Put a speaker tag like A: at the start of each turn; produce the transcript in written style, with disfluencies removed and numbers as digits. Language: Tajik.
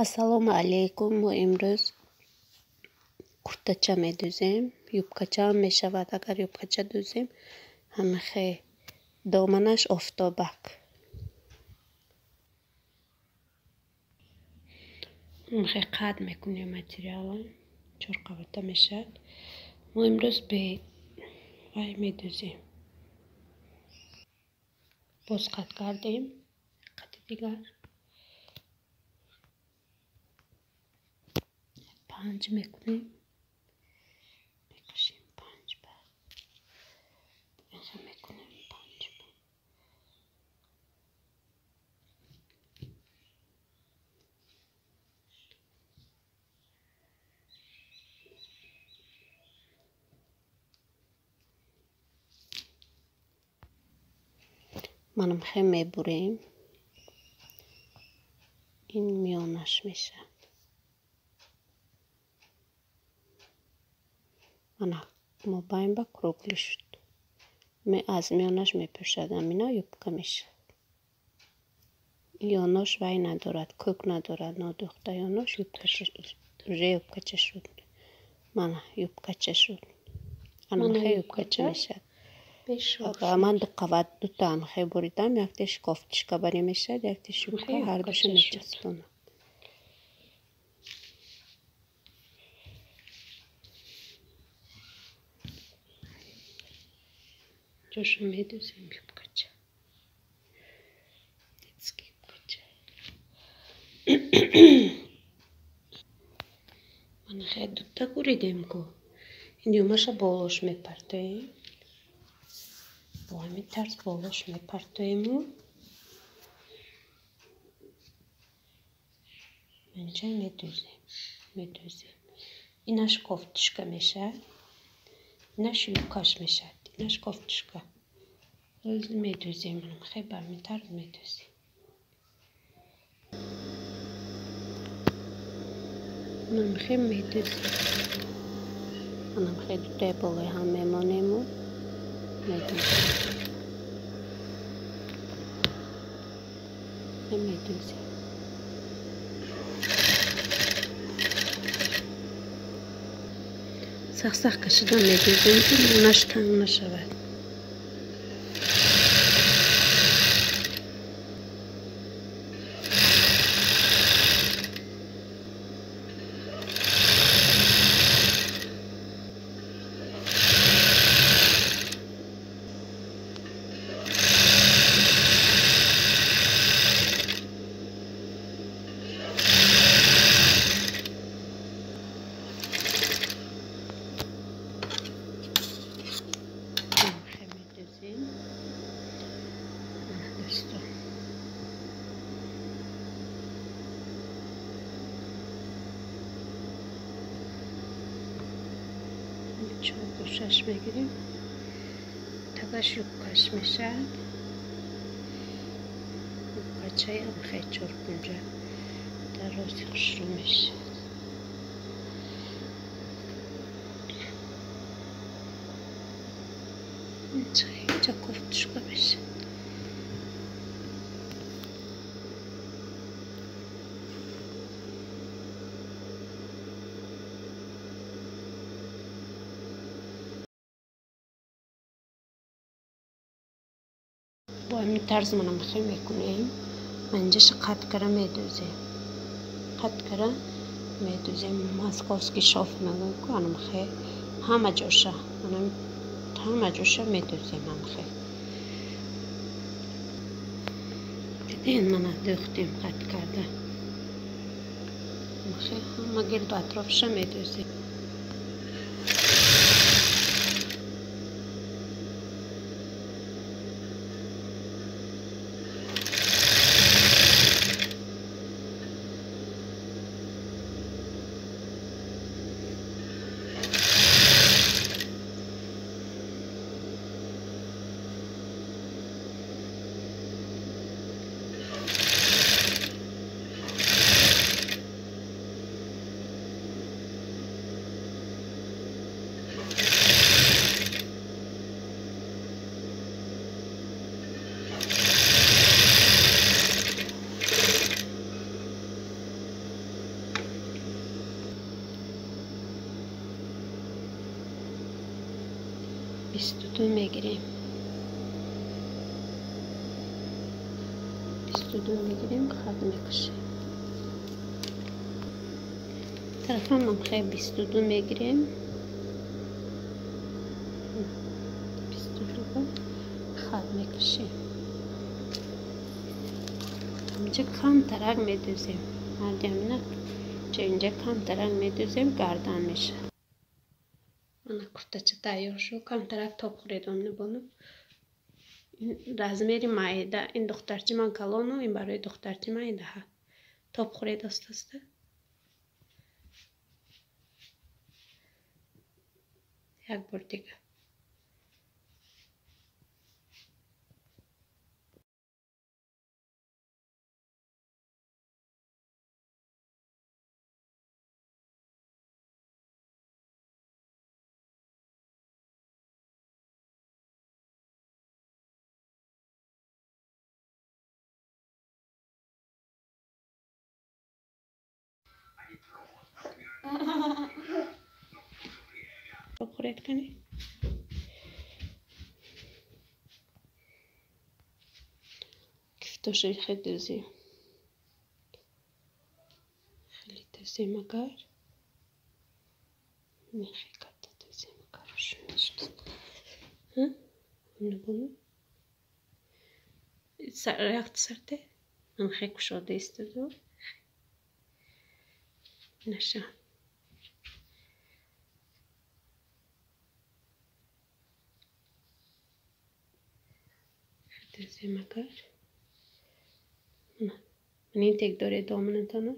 A: Ассалому алайкум. Мо имрӯз куртача медӯзем. Юбкача ҳам мешавад. Агар юбкача дӯзем, ҳамихе доманаш офтобак. Ҳамихе қад мекунем материала. Чор қабата мешавад. Мо имрӯз бе вай медӯзем. Боз қад кардем. Қади дигар. Панҷ мекунем. Мекашем панҷ ба. Инхе мекунем панҷ ба. Манам хе мебурем. Ин миёнаш мешавад. Мана мобайн ба кругли шуд. Аз миёнаш мепӯшад, амина юбка мешавад. Ёнош вай надорад, кӯк надорад, нодӯхта ёнош уже юбкача шуд. Мана юбкача шуд. Анамхе юбкача мешавад. Ман ду қават дута амхе буридам, яктеш кофтишка барӣ мешавад, яктеш юбка, ҳардуша мечаспонам. Ҷоша медӯзем юбкача. Детский юбкача. Мана хе дута буридем ку. Ин юмаша болош мепартоем. Бо ҳамин тарз болош мепартоему. Инҷа медӯзем. Медӯзем. Инаш кофтишка мешавад. Инаш юбкаш мешавад. Инаш кофтишка. Медӯзем. Хе ба ҳамин тарз медӯзем. Манам хе медӯзем. Манам хе дутаи болои ҳам мемонему медӯзем. Медӯзем. Сахт-сахт кашида медӯзем, ки миёнаш танг нашавад. Чор гӯшаш мегирем. Тагаш юбкаш мешавад. Юбкачаи амхе чоркунҷа дарози хушрӯ мешавад. Инҷа кофтушка мешавад. Бо ҳамин тарз манамхе мекунем. Манҷаша қад кара медӯзем. Қад кара медӯзем. Московский шов мегӯем ку анамхе ҳама ҷоша. Ҳама ҷоша медӯзем амхе. Дидин мана дӯхтем қад карда. Амхе ҳама гирду атрофша медӯзем. 22 мегирем. 22 мегирем, хат мекашем. Тарафам амхе 22 мегирем. 22 хат мекашем. Инҷа камтарак медӯзем. Ардиамина инҷа камтарак медӯзем, гардан мешавад. Мана куртача тайёр шуд. Камтарак тоб хӯред омина бону. Размери майда ин духтарчи ман калону, ин барои духтарчи ман идаҳа. Тоб хӯред оста-оста. Як бор дига. Тоб хӯред кани. Кифтоша хеле дӯзем. Хеле дӯзем агар. Мехе катта дӯзем агар шуд. Ҳа? Бону. Якта сарте. Мехе кушода истоду. Наша. Дӯзем агар. Ман ин тек доред доманатона.